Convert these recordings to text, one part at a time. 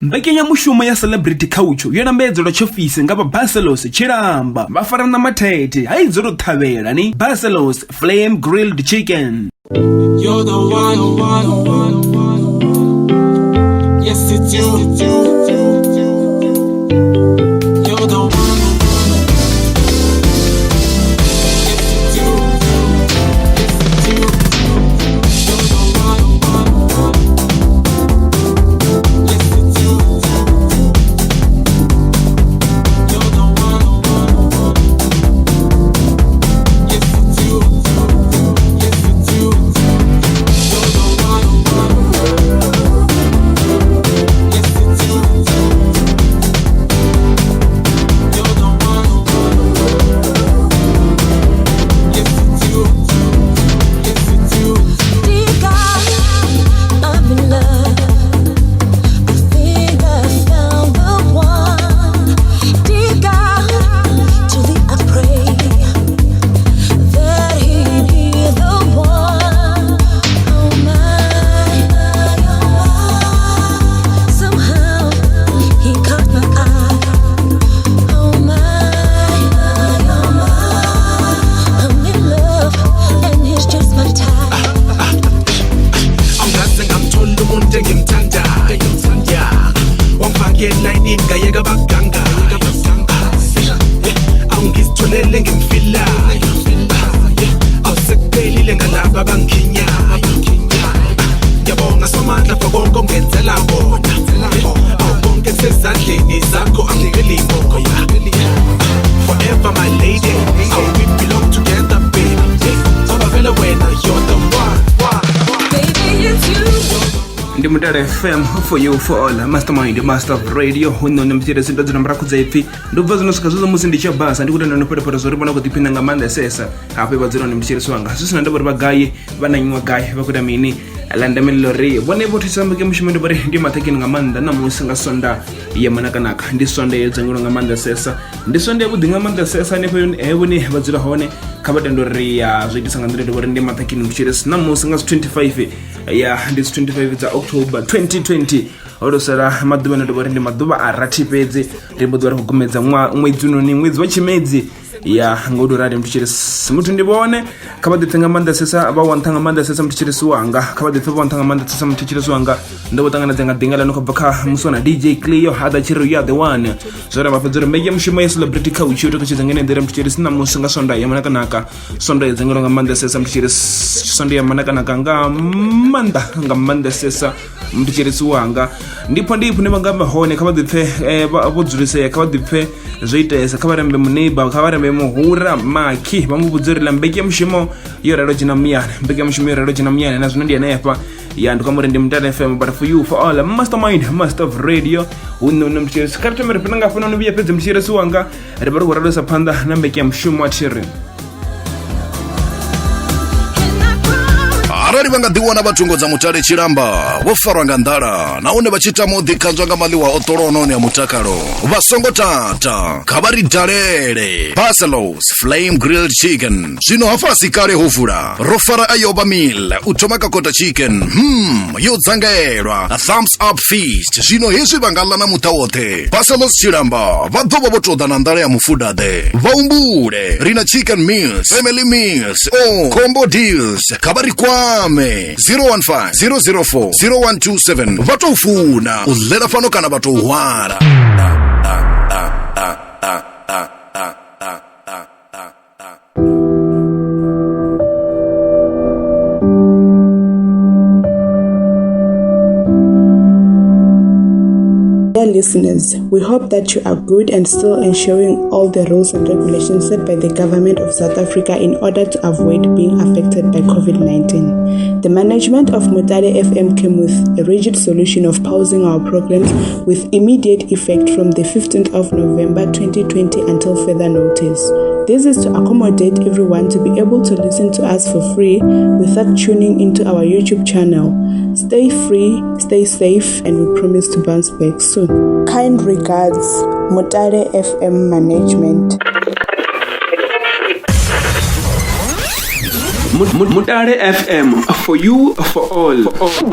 Mbekanyamushumo ya Celebrity Culture yo lambedzelwa tshiofisi nga vha Barcelos Tshilamba vha fara ṋama thethe ha i dzo tou ṱhavhela ni Barcelos Flame Grilled Chicken. You're the one, one, one. Yes, it's you. You're the one. Yes, it's you. Yes, it's you. You're the one. Yes, it's you. You're the one. Yes, it's you. Yes, it's you. You're the one. Yes, it's you. You're the one. Yes, it's you. Yes, it's you. Dear God, I'm in love. I think I found the one. Dear God, to thee I pray that he be the one. Oh my, oh my. Somehow he caught my eye. Oh my, oh my. I'm in love and he's just my type. Angaze ngamthola umuntu engimthandayo, yeah, wangifaka elayinini ngayeka baganga, awungizitholele ngimfilayo, awusekuphelile ngalaba abangikhinyayo. Ngiyabonga Somandla for konke ongenzela kona, awubonke kusezandleni zakho, angipheli moya. Forever my lady, oh, we belong together, baby, ngoba vele wena you're the one. Baby, it's you. Ndi Mutale FM, for you, for all, mastermind, master of radio. Huno ni mutshele ndo dzula murahu dza ipfi ndo bva zwino swika zwezwo musi ndi tshi basa ndi kutenda ndo fhelefhela zwo ri vhona khou ḓiphina nga maanḓesesa hafho vha dzula ni mutshele wanga zwi sina ndavha uri vha gai vha na nyiwa gai vha khou ita mini ḽa ndeme ḽo ri vhone vho thusa mbekanyamushumo ndi vhori ndi maṱhakheni nga maanḓa ṋamusi nga sonda ya manakanaka. Ndi sonda yo dzangelwa nga maanḓesesa, ndi sonda yavhuḓi nga maanḓesesa hanefho hune vha dzula hone. Kha vha tenda uri ya zwo itisa nga nḓila ndi vhori ndi maṱhakheni mutshele ṋamusi nga 25 ya ndi 25 dza October 2020. Ho to sala maḓuvha ane ndi vhori ndi maḓuvha a rathi fhedzi ri mbo ḓuvha ri khou gumedza ṅwedzi unoni, ṅwedzi wa Tshimedzi. Ya nga u tou rali mutshilisi muthu ndi vhone kha vha ḓipfe nga maanḓesesa vha wanṱha nga maanḓesesa mutshilisi wanga, kha vha ḓipfe vha wanṱha nga maanḓesesa mutshilisi wanga. Ndo vho ṱanganedza nga ḓinga ḽano khou bva kha muswana DJ Cleo ha ḓa tshiri you are the one. Zwo ramba fhedza uri mbekanyamushumo ya Celebrity Couch yo takutshedza ngene nḓila mutshilisi ṋamusi nga sonda ya manakanaka, sonda ya dzangelo nga maanḓesesa mutshilisi, sonda ya manakanaka nga maanḓa nga maanḓesesa mutshilisi wanga. Ndipho ndipho ne vha nga vha hone kha vha ḓipfe vho dzulisea, kha vha ḓipfe zwo itesa, kha vha rembe muneiba, kha vha rembe muhura makhi vha mu vhudze uri ḽa mbekanyamushumo yo ralo dzhena muyani, mbekanyamushumo yo ralo dzhena muyani na zwino ndi henefha. Ya ndi kwamba uri ndi Mutale FM, but for you, for all, mastermind, master of radio. Hune une mutshilisi kha ri thome ri fhina nga hafhanoni vhuya fhedzi mutshilisi wanga ri vha ri khou ralosa phanḓa na mbekanyamushumo a thiri. Can I promise? Arali vha nga ḓiwana vha thungo dza Mutale Tshilamba vho farwa nga nḓala nahone vha tshi tama u ḓikhanzwa nga maḽiwa o ṱolwaho nahone a mutakalo, vha songo tata, kha vha ri dalele Barcelos Flame Grilled Chicken. Zwino hafha si kale ho vula, ro fara ayoba meal u thoma ka kota chicken, yo dzangelwa thumbs up feast. Zwino hezwi vha nga ḽa na muṱa woṱhe. Barcelos Tshilamba vha ḓo vha vho tou ḓa na nḓala ya mufuda-ḓe. Vha humbule ri na chicken meals, family meals, o combo deals. Kha vha ri kwame 015 004 0127. Vha tou funa u ḽela fhano kana vha tou hwala. Dear listeners, we hope that you are good and still ensuring all the rules and regulations set by the government of South Africa in order to avoid being affected by COVID-19. The management of Mutale FM came with a rigid solution of pausing our programs with immediate effect from the 15th of November 2020 until further notice. This is to accommodate everyone to be able to listen to us for free without tuning into our YouTube channel. Stay free, stay safe, and we promise to bounce back soon. Kind regards, Mutale FM Management. Mutale FM, for you, for all. For all.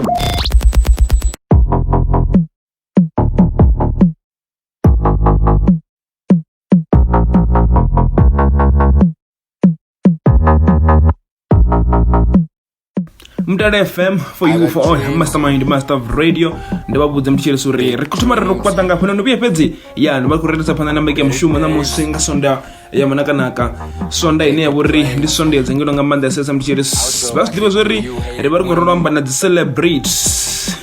Mutale FM for you for all, mastermind, master of radio. Ndi vha vhudza mthetshelesi uri ri khou thoma ri ro kwaṱa nga hafhanoni vhuye fhedzi ya ndi vha khou rerisa phanḓa na mbekanyamushumo ṋamusi nga sonda ya manakanaka, sonda ine ya vhori ndi sonda ya dzangelo nga maanḓa sesa mthetshelesi. Vha zwi ḓivha zwori ri vha ri khou rolo amba na dzi celebrities,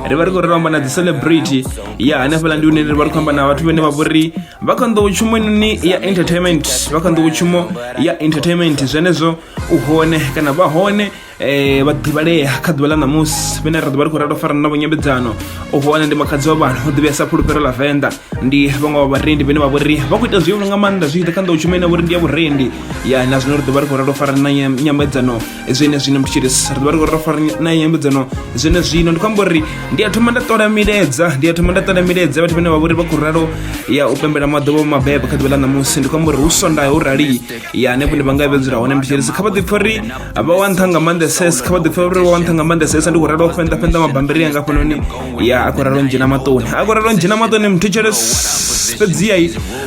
ri vha ri khou rolo amba na dzi celebrity ya hanefhaḽa, ndi hune ri vha ri khou amba na vhathu vhane vha vhori vha kha nḓowetshumo inoni ya entertainment, vha kha nḓowetshumo ya entertainment. Zwenezwo u hone kana vha hone vha ḓivhalea kha ḓuvha ḽa ṋamusi vhane ra ḓo vha ri khou ralo farana navho nyambedzano. U hone ndi makhadzi wa vhana u ḓivhea sa Fhulufhelo ḽa Venḓa, ndi vhaṅwe vha vharendi vhane vha vhori vha khou ita zwihulu nga maanḓa zwi tshi ḓa kha nḓowetshumo ine vhori ndi ya vhurendi ya na zwino. Ri ḓo vha ri khou ralo farana na nyambedzano zwene zwino mthetshelesi, ri ḓo vha ri khou ralo farana na nyambedzano zwene zwino. Ndi khou amba uri ndi a thoma nda ṱola milaedza, ndi a thoma nda ṱola milaedza vhathu vhane vha vhori vha khou ralo ya u pembela maḓuvha a mabebo kha ḓuvha ḽa ṋamusi. Ndi khou amba uri hu sonda hu rali ya hanefho ndi vha nga vhe dzula hone mthetshelesi, kha vha ḓi pfha uri vha wa nṱha nga maanḓesesa, kha vha ḓi pfha uri vha wa nṱha nga maanḓesesa. Ndi khou ralo fhenḓa fhenḓa mabambiri anga hafhanoni ya a khou ralo ndzhena maṱoni, a khou ralo ndzhena maṱoni mthetshelesi. Fhedziha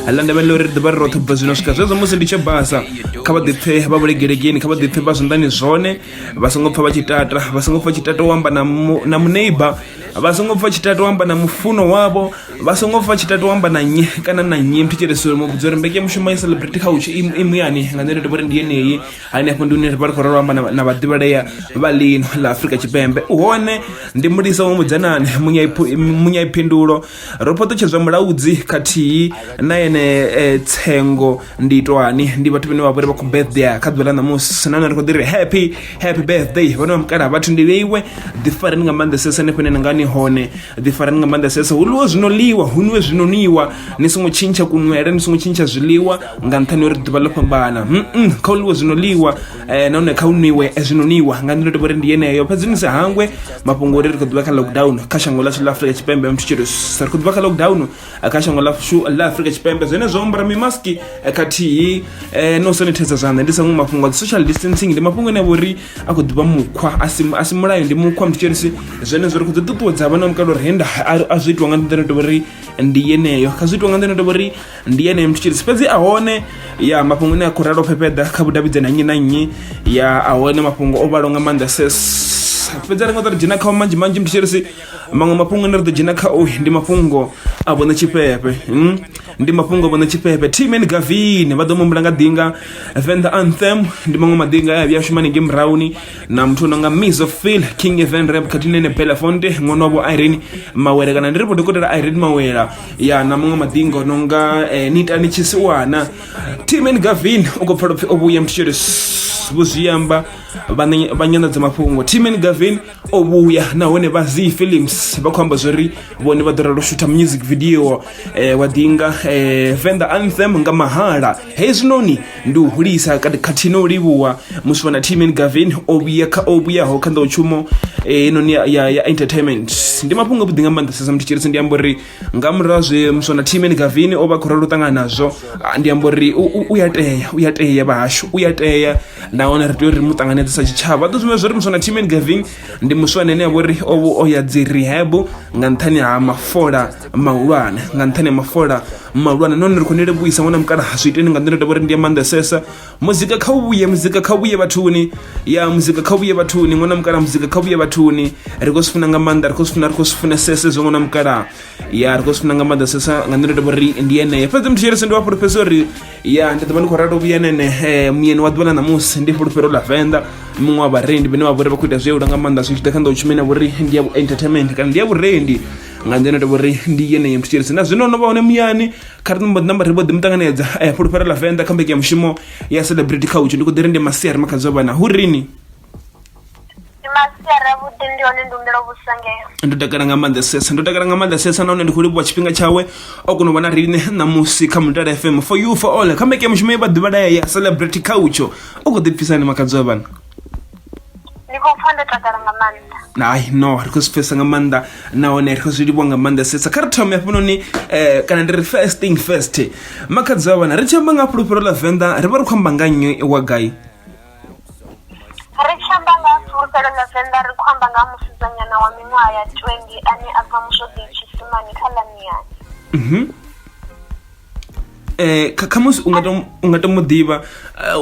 ḽa ndeme ḽa uri ri ḓo vha ri roṱhe ubva zwino swika zwezwo musi ndi tshe basa. Kha vha ḓi pfhe vha vhulegelegeni, kha vha ḓi pfhe vha zwanḓani zwone, vha songo pfha vha tshi tata, vha songo pfha tshi tata u amba na muneiba, vha songo pfha tshi tata u amba na mufuno wavho, vha songo pfha tshi tata u amba na nnyi kana na nnyi. Mthetshelesi uri muvhudza uri mbekanyamushumo ya celebrity couch i muyani nga nḓila uri ndi yeneyi hanefho ndi hune ri vha ri khou ralo amba na vhaḓivhalea vha lino ḽa Afrika Tshipembe. U hone ndi mulisa wa mudzanani Munyai Phindulo, ro fhaṱutshedzwa mulaudzi khathihi na ene Tsengo ndi itwani, ndi vhathu vhane vha vhori vha khou birthday kha ḓuvha ḽa ṋamusi, nahone ri khou ḓi ri happy happy birthday vhone vha mukala vhathu. Ndi vheiwe ḓifareni nga maanḓesesa hanefho hune na nga ni hone, ḓifareni nga maanḓesesa, hu ḽiwe zwino ḽiwa, hu nwiwe zwino nwiwa, ni songo tshintsha kunwele, ni songo tshintsha zwiḽiwa nga nṱhani uri ḓuvha ḽo fhambana. Kha hu ḽiwe zwino ḽiwa nahone kha hu nwiwe zwino nwiwa nga nḓila uri ndi yeneyo. Fhedzi ni si hangwe mafhungo uri ri khou ḓivha kha lockdown kha shango ḽashu ḽa Afrika Tshipembe, mthutshelo ri khou ḓivha kha lockdown kha shango ḽashu ḽa Afrika Tshipembe. Zwenezwo ambara mimaski khathihi no sanitizer zwanḓa, ndi sa mafhungo a social distancing, ndi mafhungo ane a vha uri a khou ḓivha mukhwa a si mulayo, ndi mukhwa mthetshelesi. Zwenezwo ri khou ḓi ṱuṱuwedza vhana mukalo uri henda a zwi itiwa nga nḓila ine uri ndi yeneyo, kha zwi itiwa nga nḓila ine uri ndi yeneyo mthetshelesi. Fhedzi a hone ya mafhungo ane a khou ralo fhefheḓa kha vhudavhidzani ha nnyi na nnyi, ya a hone mafhungo o vhalaho nga maanḓa ses, fhedzi a ri ngo ṱo ri dzhena khao manzhi manzhi mthetshelesi. Maṅwe mafhungo ane ri ḓo dzhena khao ndi mafhungo a vhone tshifhefe, Ndi mafhungo a vhone tshifhefe Tman Gavin vha ḓo muhumbula nga ḓinga Venḓa Anthem, ndi maṅwe maḓinga a vhuya shuma hanengei murahuni na muthu no nga Mizo Phil King Even Rap khathihi na ene Belafonte ṅwana wavho Irene Mawela, kana ndi ri vho dokotela Irene Mawela, ya na maṅwe maḓinga o no nga Nitani Tshisiwana. Tman Gavin u khou pfala upfhi o vhuya mthetshelesi, vho zwi amba vha nyanḓadzamafhungo. Tman Gavin o vhuya nahone vha Z Films vha khou amba zwori vhone vha ḓo ralo shutha music video wa ḓinga Venḓa Anthem nga mahala. Hezwinoni ndi u hulisa khathihi na u livhuwa musi wana Tman Gavin o vhuya kha o vhuyaho kha nḓowetshumo inoni ya entertainment. Ndi mafhungo avhuḓi nga maanḓesa mthetshelesi. Ndi amba uri nga murahu zwe musi wana Tman Gavin o vha khou ralo u ṱangana nazwo, ndi amba uri u ya tea, u ya tea vhahashu, u ya tea nahone ri tea uri mu ṱanganedze sa tshitshavha. Vha ḓo zwi uri musi wana Tman Gavin ndi muswa ane a vha uri o ya dzi rehab nga nṱhani ha mafola mahulwane, nga nṱhani ha mafola mahulwane, nahone ri khou ni livhuisa ṅwana mukala, zwi iteni nga nḓila tovha uri ndi ya maanḓesesa. Muzika kha u vhuye, muzika kha vhuye vhathuni, ya muzika kha vhuye vhathuni ṅwana mukala, muzika kha vhuye vhathuni, ri khou zwi funa nga maanḓa, ri khou zwi funa, ri khou zwi funesesa hezwo ṅwana mukala, ya ri khou zwi funa nga maanḓa sesa nga nḓila tovha uri ndi yeneyo. Fhedzi mthetshelesi ndi wa fhulufhedzisa uri ya ndi ḓovha ndi khou ralo vhuya nene muyeni wa ḓuvha ḽa ṋamusi ndi Fhulufhelo ḽa Venḓa, muṅwe wa vharendi vhane vha vhori vha khou ita zwihulu nga maanḓa zwi tshi ḓa kha nḓowetshumo ine ya vhori ndi ya entertainment kana ndi ya vhurendi nga nḓila ine tovha uri ndi yeneyo mthetshelesi. Na zwino no vha hone muyani, kha ri mbo ḓi namba ri vho ḓi mu ṱanganedza Fhulufhelo ḽa Venḓa kha mbekanyamushumo ya Celebrity Couch. Ndi khou ḓi ri ndi masiari makhadzi wa vhana hu rini? Ndi masiari avhuḓi, ndi hone ndi humbela u vhudzisa ngeo. Ndo takala nga maanḓesesa, ndo takala nga maanḓesesa nahone ndi khou livhuwa tshifhinga tshawe o kona u vha na riṋe ṋamusi kha Mutale FM for you for all kha mbekanyamushumo ye vha ḓivhalea ya Celebrity Couch. U khou ḓipfisa hani makhadzi wa vhana? Ndi khou pfa ndo takala nga maanḓa. Hai no, ri khou zwi pfesesa nga maanḓa nahone ri khou zwi livhuwa nga maanḓesesa. Kha ri thome hafhanoni kana ndi ri first thing first, makhadzi wa vhana, ri tshi amba nga Fhulufhelo ḽa Venḓa ri vha ri khou amba nga nnyi wa gai? Ri tshi amba nga ha Fulufhelo ḽa Venḓa ri khou amba nga ha musidzanyana wa miṅwaha ya 20 ane a bva Mushoḓi Tshisimani kha ḽa Miani. Kha khamusi u nga to u nga to mu ḓivha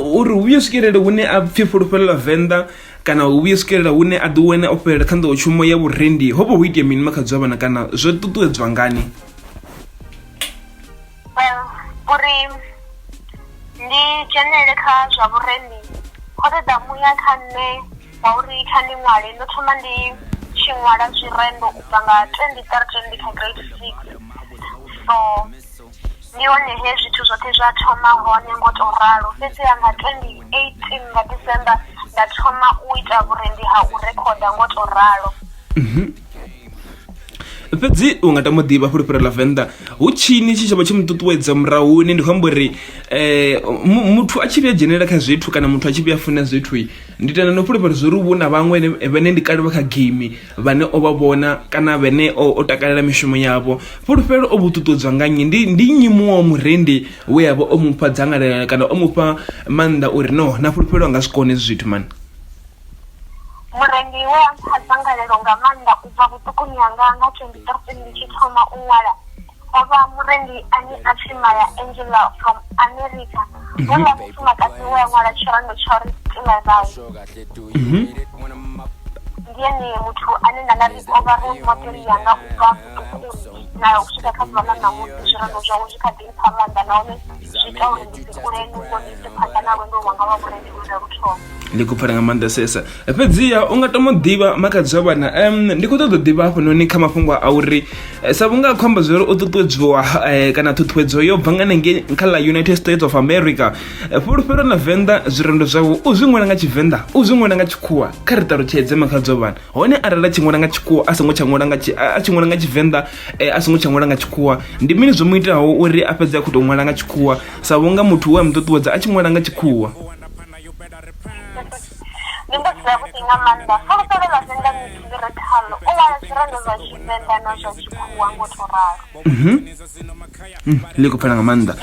uri hu vhuye swikelele hune a pfhi Fhulufhelo ḽa Venḓa. kana hu vhuye swikelela hune a ḓiwane o fhelela kha nḓowetshumo ya vhurendi ho vha hu itea mini makhadzi wa vhana kana zwo ṱuṱuwedzwa ngani? Well, uri ndi dzhenelele kha zwa vhurendi ho ṱoḓa muya kha nṋe wa uri kha ndi ṅwale. Ndo thoma ndi tshi ṅwala zwirendo u bva nga 2013 ndi kha grade 6 so ndi hone he zwithu zwoṱhe zwa thoma hone ngo tou ralo. Fhedziha nga 2018 nga December nda thoma u ita vhurendi ha u rekhoda ngo tou ralo. Fhedzi u nga tama u ḓivha fhulufhelo ḽa Venḓa hu tshini tshi tshavha tshi mu ṱuṱuwedza murahuni ndi khou amba uri muthu a tshi vhuya dzhenelela kha zwithu kana muthu a tshi vhuya funa zwithu ndi tenda no fhulufhela zwo ri hu na vhaṅwe vhane ndi kale vha kha geimi vhane o vha vhona kana vhane o takalela mishumo yavho. Fhulufhelo o vhu ṱuṱuwedzwa nga nnyi ndi ndi nnyi muṅwe wa murendi we a vha o mufha dzangalelo kana o mufha maanḓa uri no na fhulufhelo a nga zwi kona hezwi zwithu mani. Murendi we a mpha dzangalelo nga maanḓa u bva vhuṱukuni hanga nga 2013 ndi tshi thoma u ṅwala, ho vha murendi ane a pfi Maya Angelou from America, houḽa mufumakadzi we a ṅwala tshirendo tsha uri Tilavai. Ndi ene muthu ane nda nga ri o vha role model yanga u bva vhuṱukuni na u swika kha ḓuvha ḽa ṋamusi zwirendo zwawe zwi kha ḓi mpha maanḓa nahone zwi ita uri ndi si kule nungo ndi ise phanḓa na lwendo lwanga lwa vhurendi lwe nda lu thoma. Ndi khou pfala nga maanḓesesa fhedziha u nga tama u ḓivha makhadzi wa vhana ndi khou ṱoḓa u ḓivha hafhanoni kha mafhungo a uri sa vhunga a khou amba zwori o ṱuṱuwedziwa kana ṱhuṱhuwedzo yo bva nga hanengei kha ḽa United States of America fhulufhelo na Venḓa zwirendo zwawe u zwi ṅwala nga Tshivenḓa u zwi ṅwala nga Tshikhuwa kha ri ṱalutshedze makhadzi wa vhana hone arali a tshi ṅwala nga Tshikhuwa a songo tsha ṅwala nga a tshi ṅwala nga Tshivenḓa a songo tsha ṅwala nga Tshikhuwa ndi mini zwo mu itaho uri a fhedze a khou tou ṅwala nga Tshikhuwa sa vhunga muthu we a mu ṱuṱuwedza a tshi ṅwala nga Tshikhuwa. Ndi mbudziso yavhuḓi nga maanḓa. Fulufhelo ḽa Venḓa Mix ḽi re khaḽo, u ṅwala zwirendo zwa Tshivenḓa na zwa Tshikhuwa ngo tou ralo. Ḽi khou pfala nga maanḓa.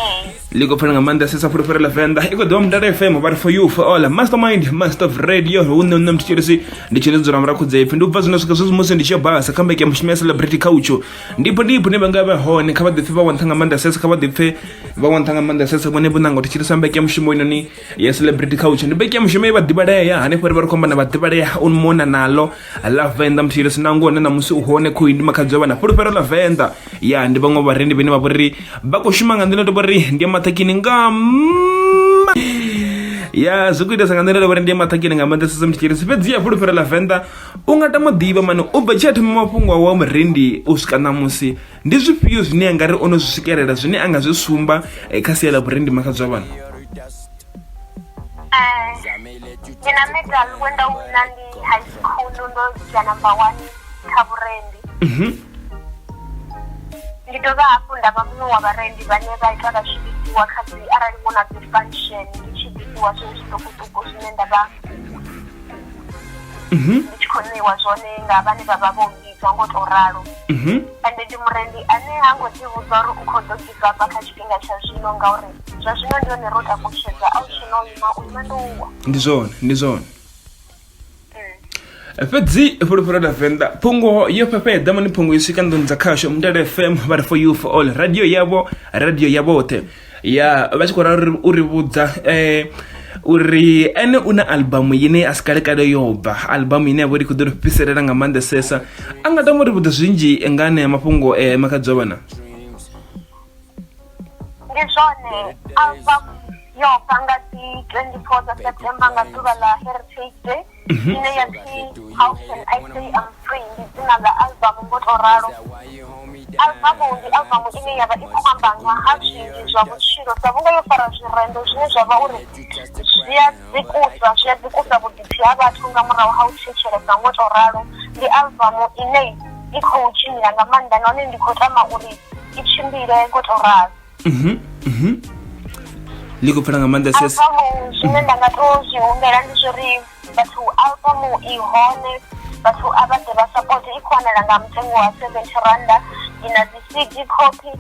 Ḽi khou pfala nga maanḓa sesa fulufhelo ḽa Venḓa. I khou ḓivha Mutale FM vha ri for you for all. Mastermind, master of radio. Hu nṋe nṋe mthetshelesi ndi tshi dzula murahu khudza ipfi. Ndi u bva zwino swika zwezwi musi ndi tshi yo basa kha mbekanyamushumo ya Celebrity Culture. Ndipo ndipo hune vha nga vha hone kha vha ḓipfe vha wa nṱha nga maanḓa sesa kha vha ḓipfe vha wa nṱha nga maanḓa sesa vhone vho nanga u thetshelesa mbekanyamushumo inoni ya celebrity culture ndi mbekanyamushumo ye vha ḓivhalea hanefho ri vha ri khou amba na vhaḓivhalea u mona nalo ḽa venḓa mthetshelesi na ngoho na ṋamusi u hone khoyu ndi makhadzi wa vhana fhulufhelo ḽa venḓa ya ndi vhaṅwe vharendi vhane vha vhori vha khou shuma nga nḓila to vhori ndi ya maṱhakheni nga ya zwi khou itesa nga nḓila uri ndi ya maṱhakheni nga maanḓesesa mthetshelesi fhedzi ya fhulufhelo ḽa venḓa u nga tama ḓivha mani u bva tshi a thoma mafhungo awe a murendi u swika ṋamusi ndi zwifhio zwine a nga ri o no zwi swikelela zwine a nga zwi sumba kha sia ḽa vhurendi makhadzi wa vhana? Ndi na medal we nda wina ndi high school ndo dzhia number 1 kha vhurendi. Ndi dovha hafhu nda vha muṅwe wa vharendi vhane vha ita vha tshi vhidziwa kha dzi arali hu na dzi function ndi tshi ḓifhiwa zwithu zwiṱukuṱuku zwine nda vha ndi tshi khou ṋeiwa zwone nga vhane vha vha vho mmbidza ngo tou ralo. Ende ndi murendi ane ha ngo ḓivhudza uri u khou ḓo give up kha tshifhinga tsha zwino ngauri zwa zwino ndi hone ro takutshedza a u tshena u ima u ima ndi u wa. Ndi zwone, ndi zwone. Fhedzi fhulufhelo ḽa Venḓa phungo yo fhefheḓa mani phungo i swika nḓuni dza khasho Mutale FM vha ri for you for all radio yavho radio ya vhoṱhe ya vha tshi khou ralo uri vhudza uri ene u na albamu ine a si kale kale yo bva albamu ine ya vha uri khou ḓo ri fhiselela nga maanḓesesa a nga tama uri vhudza zwinzhi nga anea mafhungo makhadzi wa vhana. Ndi zwone album yo bva nga dzi 24 dza September nga ḓuvha ḽa Heritage Day ine ya pfi How Can I Say I'm Free ndi dzina ḽa album ngo to ralo. Album ndi album ine ya vha i khou amba nga ha zwinzhi zwa vhutshilo sa vhunga yo fara zwirendo zwine zwa vha uri zwi a dzikusa zwi a dzikusa vhuḓipfi ha vhathu nga murahu ha u thetshelesa ngo to ralo. Ndi album ine i khou tshimbila nga maanḓa nahone ndi khou tama uri i tshimbile ngo to ralo. Ḽi khou pfala nga maanḓa sesa. Album zwine nda nga to zwi humbela ndi zwori vhathu album i hone vhathu a vha ḓe vha support i khou wanala nga mutengo wa 70 randa ndi na dzi CD copy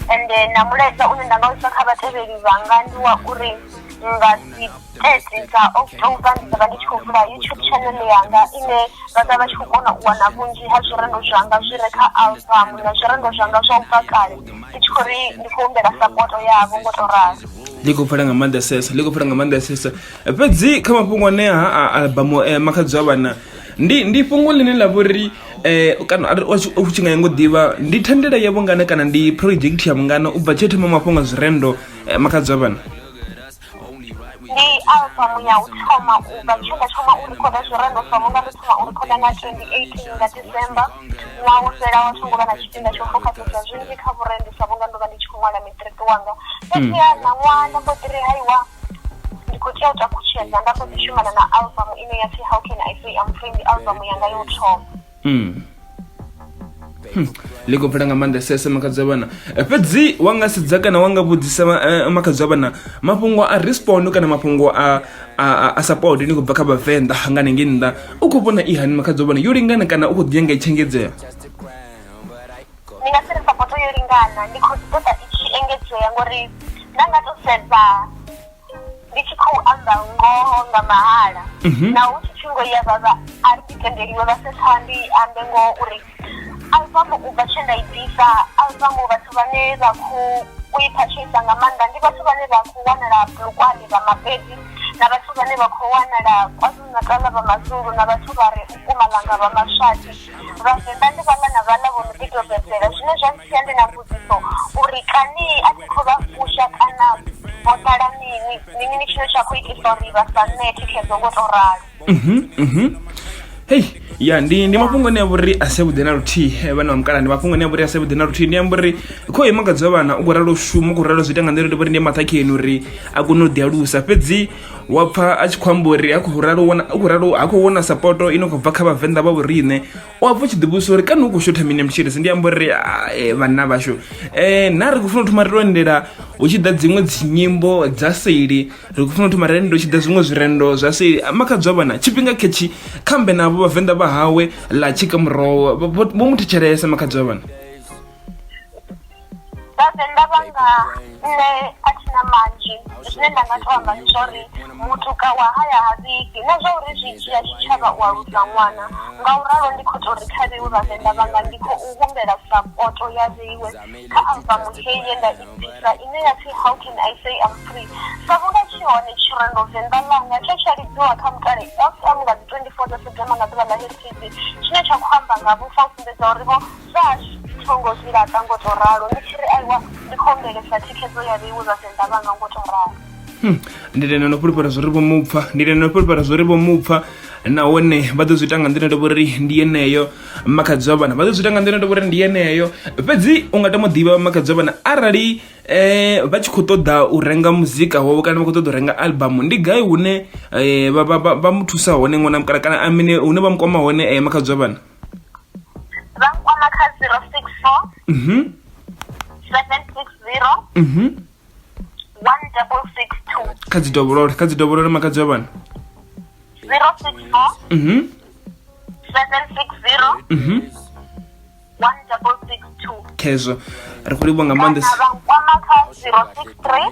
and na mulaedza une nda nga u isa kha vhatevheli vhanga ndi wa uri nga dzi 30 dza October ndi ḓovha ndi tshi khou vula YouTube channel yanga ine vha ḓovha vha tshi khou kona u wana vhunzhi ha zwirendo zwanga zwi re kha album na zwirendo zwanga zwa u bva kale ndi tshi khou ri ndi khou humbela support yavho ngo to ralo. Ḽi khou pfala nga maanḓesesa, ḽi khou pfala nga maanḓesesa. Fhedzi kha mafhungo anea ha a albamu Makhadzi wa Vhana ndi ndi fhungo ḽine ḽa vha uri kana arali u tshi nga nyaga u ḓivha ndi thandela ya vhungana kana ndi project ya vhungana u bva tshe thoma mafhungo a zwirendo Makhadzi wa Vhana. Ndi album ya u thoma u bva tshe nda thoma u rikhoda zwirendo sa vhunga ndo thoma u rikhoda nga 2018 nga December ṅwaha wo fhelaho a tho ngo vha na tshifhinga tsho fokhasesa zwinzhi kha vhurendi sa vhunga ndo vha ndi tshi khou ṅwala matric wanga. Fhedziha ṋaṅwaha nda mbo ḓi ri haiwa ndi khou tea u takutshedza nda mbo ḓi shumana na album ine ya pfi How Can I Say I'm Free ndi album yanga ya u thoma. Ḽi khou pfala nga maanḓesesa makhadzi wa vhana fhedzi wa nga sedza kana wa nga vhudzisa makhadzi wa vhana mafhungo a respond kana mafhungo a a support ni khou bva kha vhavenḓa nga hanengei nnḓa u khou vhona i hani makhadzi wa vhana yo lingana kana u khou ḓi nyanga i tshi engedzea? Ndi nga si ri sapoto yo lingana ndi khou ḓi ṱoḓa i tshi engedzea ngori nda nga to sedza ndi tshi khou amba ngoho nga mahala naho hu tshi pfi ngoho iya vhavha a ri tendeliwe vhasetha ndi ambe ngoho uri album u bva tshe nda i bvisa album vhathu vhane vha khou u i phatshisa nga maanḓa ndi vhathu vhane vha khou wanala Polokwane vha Mapedi na vhathu vhane vha khou wanala KwaZulu-Natal vha Mazulu na vhathu vha re Mpumalanga vha Maswati. Vhavenḓa ndi vhaḽa na vhaḽa vho no ḓi dobedzela zwine zwa ntsia ndi na mbudziso uri kani a thi khou vha fusha kana ho ḓala mini, ndi mini tshine tsha khou itisa uri vha sa ṋee thikhedzo ngo tou ralo. Hei ya ndi ndi mafhungo ane a vhori a si avhuḓi na luthihi vhana vha mukala ndi mafhungo ane a vhori a si avhuḓi na luthihi ndi amba uri kho ima nga dza vhana u khou ralo shuma u khou ralo zwi ita nga nḓila ndi vhori ndi maṱhakheni uri a kone u ḓi alusa fhedzi wa pfa a tshi khou amba uri ha khou ralo wana u khou ralo ha khou wana sapoto ino khou bva kha vhavenḓa vha vhoriṋe u a pfa u tshi ḓivhudzisa uri kani hu khou shotha mini mutshilisi ndi amba uri vhanna vhashu na ri khou funa u thoma ri to endela hu tshi ḓa dziṅwe dzinyimbo dza seli ri khou funa u thoma ri endela hu tshi ḓa zwiṅwe zwirendo zwa seli makhadzi wa vhana tshifhinga khetshi khambe navho vhavenḓa vha hawe ḽa tshika muroho vho mu thetshelesa makhadzi wa vhana. Vhavenḓa vhanga nṋe a thi na manzhi zwine nda nga to amba ndi zwa uri mutuka wa haya ha vhifhi na zwa uri zwi dzhia tshitshavha u alusa ṅwana nga u ralo ndi khou tou ri kha vheiwe vhavenḓa vhanga ndi khou humbela sapoto ya vheiwe kha albamu heyi ye nda i bvisa ine ya pfi How Can I Say I'm Free sa vhunga tshi hone tshirendo Venḓa ḽanga tshe tsha lidziwa kha Mutale FM nga dzi 24 dza September nga ḓuvha ḽa Heritage tshine tsha khou amba nga vhufa u sumbedza uri vho Zwa hashu tho ngo zwi laṱa ngo tou ralo, ndi tshi ri aiwa ndi khou humbelesa thikhedzo ya vheiwe Vhavenḓa vhanga ngo tou ralo. Ndi tenda no fhulufhela zwo ri vho mupfa ndi tenda no fhulufhela zwo ri vho mupfa nahone vha ḓo zwi ita nga nḓila ndo vhori ndi yeneyo makhadzi wa vhana vha ḓo zwi ita nga nḓila ndo vhori ndi yeneyo fhedzi u nga tama u ḓivha makhadzi wa vhana arali vha tshi khou ṱoḓa u renga muzika wavho kana vha khou ṱoḓa u renga album ndi gai hune vha mu thusa hone ṅwana mukala kana amine hune vha mu kwama hone makhadzi wa vhana. Vha nkwama kha 064 760 1662. Kha dzi dovholole, kha dzi dovholole makhadzi wa vhana. 064 760 1662. Khezwo ri khou livhuwa nga maanḓa. Kana vha nkwama kha 063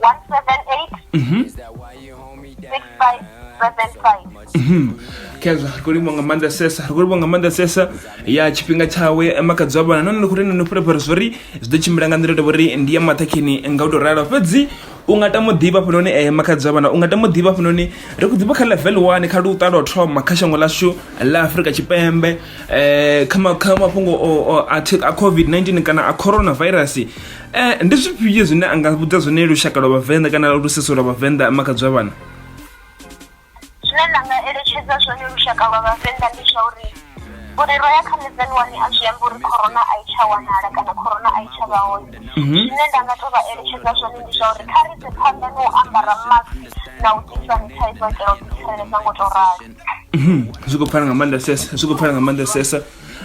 178 6575. Khezwo ri khou livhuwa nga maanḓesesa ri khou livhuwa nga maanḓesesa ya tshifhinga tshawe makhadzi wa vhana nahone ndi khou tenda ndi fhulefhela zwori zwi ḓo tshimbila nga nḓila tou vhori ndi ya maṱhakheni nga u tou ralo fhedzi u nga tama u ḓivha hafhanoni makhadzi wa vhana u nga tama u ḓivha hafhanoni ri khou ḓivha kha level 1 kha luṱa lwa u thoma kha shango ḽashu ḽa Afrika Tshipembe kha kha mafhungo a COVID-19 kana a coronavirus ndi zwifhio zwine a nga vhudza zwone lushaka lwa vhavenḓa kana luseso lwa vhavenḓa makhadzi wa vhana? Zwine nda nga eletshedza zwone lushaka lwa vhavenḓa ndi zwa uri uri ro ya kha level one a zwi ambi uri corona a i tsha wanala kana corona a i tsha vha hone. Zwine nda nga tou vha eletshedza zwone ndi zwa uri kha ri ise phanḓa na u ambara mask na u ḓi sanithaiza u itela u ḓi tsireledza ngo tou ralo. Zwi khou pfala nga maanḓesesa zwi khou pfala nga maanḓesesa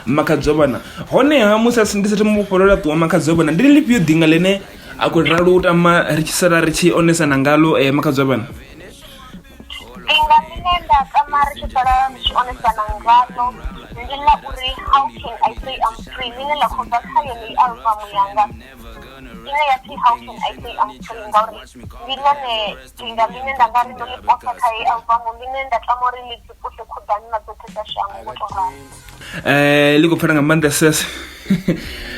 makhadzi wa vhana honeha musi a ndi sathu muvhofholola ṱuwa makhadzi wa vhana ndi ḽifhio ḓinga ḽine a khou ralo u tama ri tshi sala ri tshi onesana ngalo makhadzi wa vhana? Ḓinga ḽine nda tama ri tshi sala ri tshi onesana ngaḽo ndi ḽa uri How Can I Say I'm Free ḽine ḽa khou bva kha yeneyi albamu yanga ine ya pfi How Can I Say I'm Free ngauri ndi ḽone ḓinga ḽine nda nga ri ndo ḽi posa kha heyi albamu ḽine nda tama uri ḽi dzi puse khuḓani na dzoṱhe dza shango ngo tou ralo. Ḽi khou pfala nga maanḓesesa.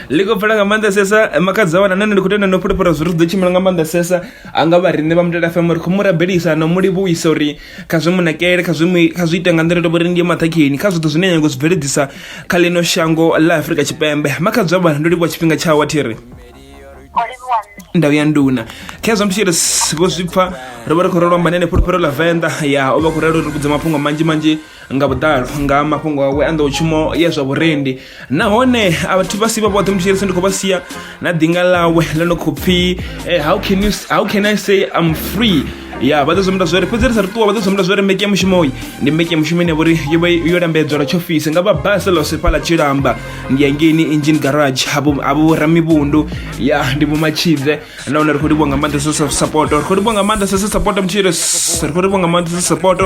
Ḽi khou pfala nga maanḓesesa makhadzi a wana nṋe ndi khou tenda no fhulufhela zwi ri ḓo tshimbila nga maanḓesesa anga vha riṋe vha Mutale FM ri khou mu rabelisa na mu livhuwisa uri kha zwi munakele kha zwi kha zwi ite nga nḓila tovhori ndi maṱhakheni kha zwoṱhe zwine nyago zwi bveledzisa kha ḽino shango ḽa Afrika Tshipembe. Makhadzi a vhana ndo livhuwa tshifhinga tshawe thiri. O livhuwa nṋe. Ndau ya nduna khezwo mtshiri vho zwi pfa ro vha ri khou ralo amba nene fhulufhelo ḽa venḓa ya o vha khou ralo ri vhudza mafhungo manzhi manzhi nga vhuḓalo nga mafhungo awe a nḓowetshumo ya zwa vhurendi nahone a vhathu vha si vha vhoṱhe mutshilisi ndi khou vha sia na ḓinga ḽawe ḽo no khou pfhi how can you, how can I say I'm free ya vha ḓo zwi zwori fhedzi ri sa ri ṱuwa vha ḓo zwi zwori mbeke ya mushumo uyi ndi mbeke ya mushumo ine ya vhori yo vha yo lambedzwa lwa tshiofisi nga vha basa ḽa fhaḽa tshilamba ndi ya ngeini engine garage havho ramivhundu ya ndi vho matshidze nahone ri khou livhuwa nga maanḓa sa support ri khou livhuwa nga maanḓa sa support mutshilo ri khou livhuwa nga maanḓa sa support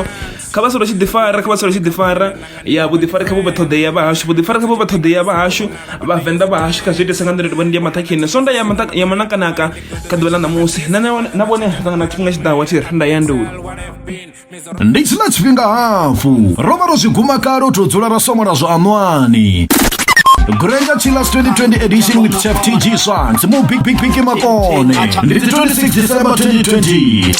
kha vha solo tshi ḓifara kha vha solo tshi ḓifara ya vhuḓifari kha vhu vhe ṱhoḓea vha hashu vhuḓifari kha vhu vhe ṱhoḓea vha hashu vhavenḓa vha hashu kha zwi itisa nga nḓila uri ndi ya maṱhakheni sonda ya ya manakanaka kha ḓuvha ḽa ṋamusi na vhone ri ṱangana tshifhinga tshiḓaho tshi ri nda ya nduni Ndi tshiḽa tshifhinga hafhu ro vha ro zwi guma kale u tou dzula ra somola zwa anwani. Granger Chillers 2020 edition with Chef TG Swans, Mu Big Big Big Makone. Ndi 26 December 2020.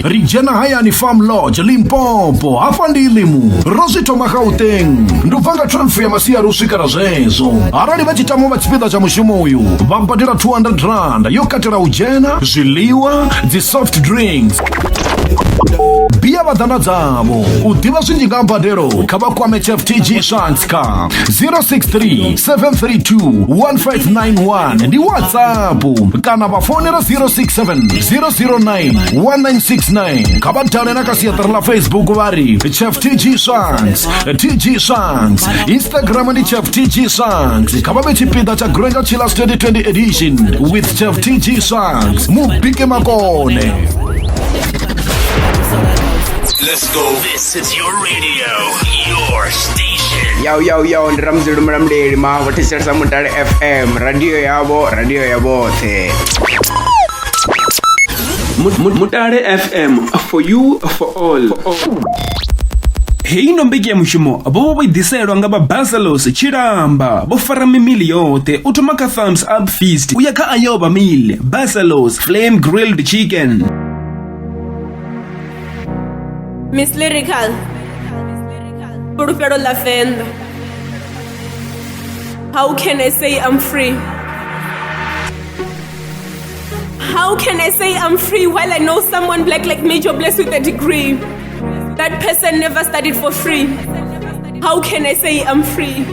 Ri dzhena hayani Farm Lodge Limpopo hafha ndi Limu. Ro zwi thoma Gauteng. Ndi u bva nga 12 ya masiari u swikela zwezwo. Arali vha tshi tama u vha tshipiḓa tsha mushumo uyu, vha badela 200 rand yo katela u dzhena, zwiḽiwa, dzi soft drinks. Bia vha ḓana dzavho u ḓivha zwinzhi nga ha mbadelo kha vha kwame Chef TG Shanks kha 063 732 1591 ndi WhatsApp kana vha founela 067 009 1969 kha vha dale na kha siaṱari ḽa Facebook vha ri Chef TG Shanks TG Shanks Instagram ndi Chef TG Shanks kha vha vhe tshipiḓa tsha Granger Chillers 2020 edition with Chef TG Shanks mubike makone. Let's go. This is your radio, your station. Yo yo yo ndi Ramzulu Mulamuleli ma vho thetshelesa Mutale FM radio yavho radio ya vhoṱhe. Mutale FM for you for all. Heyi ndo mbeki ya mushumo vho vha vho i ḓiselwa nga vha Barcelos Tshilamba vho fara mimili yoṱhe u thoma kha Thumbs Up Feast u ya kha Ayoba Meal Barcelos Flame Grilled Chicken. Miss Lyrical Fhulufhelo ḽa Venḓa How can I say I'm free? How can I say I'm free while I know someone black like me jobless with a degree? That person never studied for free. How can I say I'm free?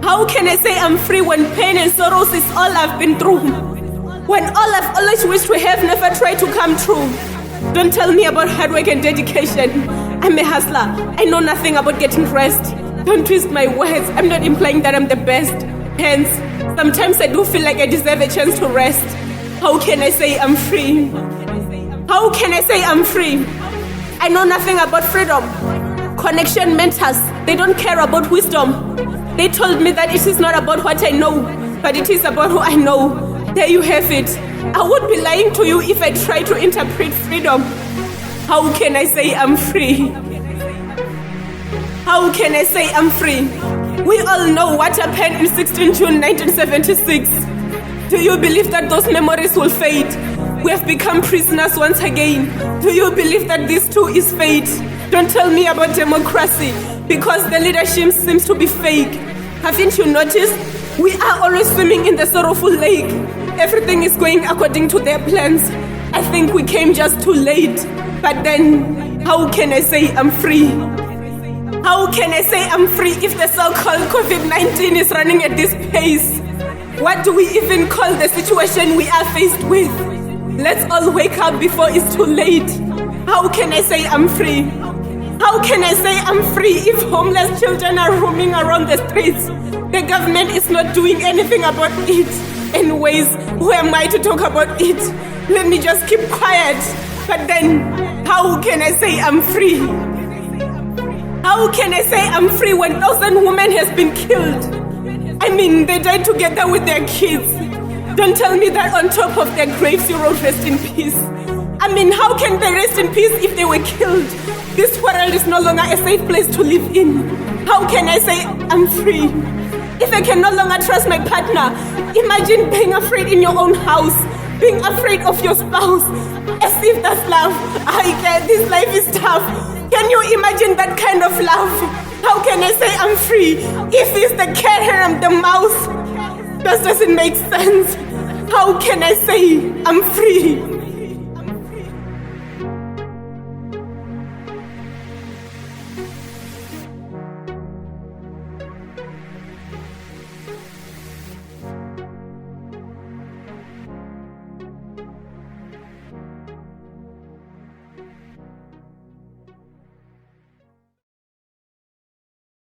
How can I say I'm free when pain and sorrows is all I've been through? When all I've always wished to have never tried to come true? Don't tell me about hard work and dedication. I'm a hustler. I know nothing about getting rest. Don't twist my words. I'm not implying that I'm the best. Hence, sometimes I do feel like I deserve a chance to rest. How can I say I'm free? How can I say I'm free? I know nothing about freedom. Connection mentors, they don't care about wisdom. They told me that it is not about what I know, but it is about who I know. There you have it. I would be lying to you if I try to interpret freedom. How can I say I'm free? How can I say I'm free? We all know what happened in 16 June 1976. Do you believe that those memories will fade? We have become prisoners once again. Do you believe that this too is fate? Don't tell me about democracy, because the leadership seems to be fake. Haven't you noticed? We are always swimming in the sorrowful lake. Everything is going according to their plans. I think we came just too late. But then, how can I say I'm free? How can I say I'm free if the so-called COVID-19 is running at this pace? What do we even call the situation we are faced with? Let's all wake up before it's too late. How can I say I'm free? How can I say I'm free if homeless children are roaming around the streets? The government is not doing anything about it. Anyways, who am I to talk about it? Let me just keep quiet. But then, how can I say I'm free? How can I say I'm free when 1,000 women has been killed? I mean, they died together with their kids. Don't tell me that on top of their graves you wrote rest in peace. I mean, how can they rest in peace if they were killed? This world is no longer a safe place to live in. How can I say I'm free? If I can no longer trust my partner, imagine being afraid in your own house, being afraid of your spouse. As if that's love. I get this life is tough. Can you imagine that kind of love? How can I say I'm free if he's the cat and I'm the mouse? That doesn't make sense. How can I say I'm free?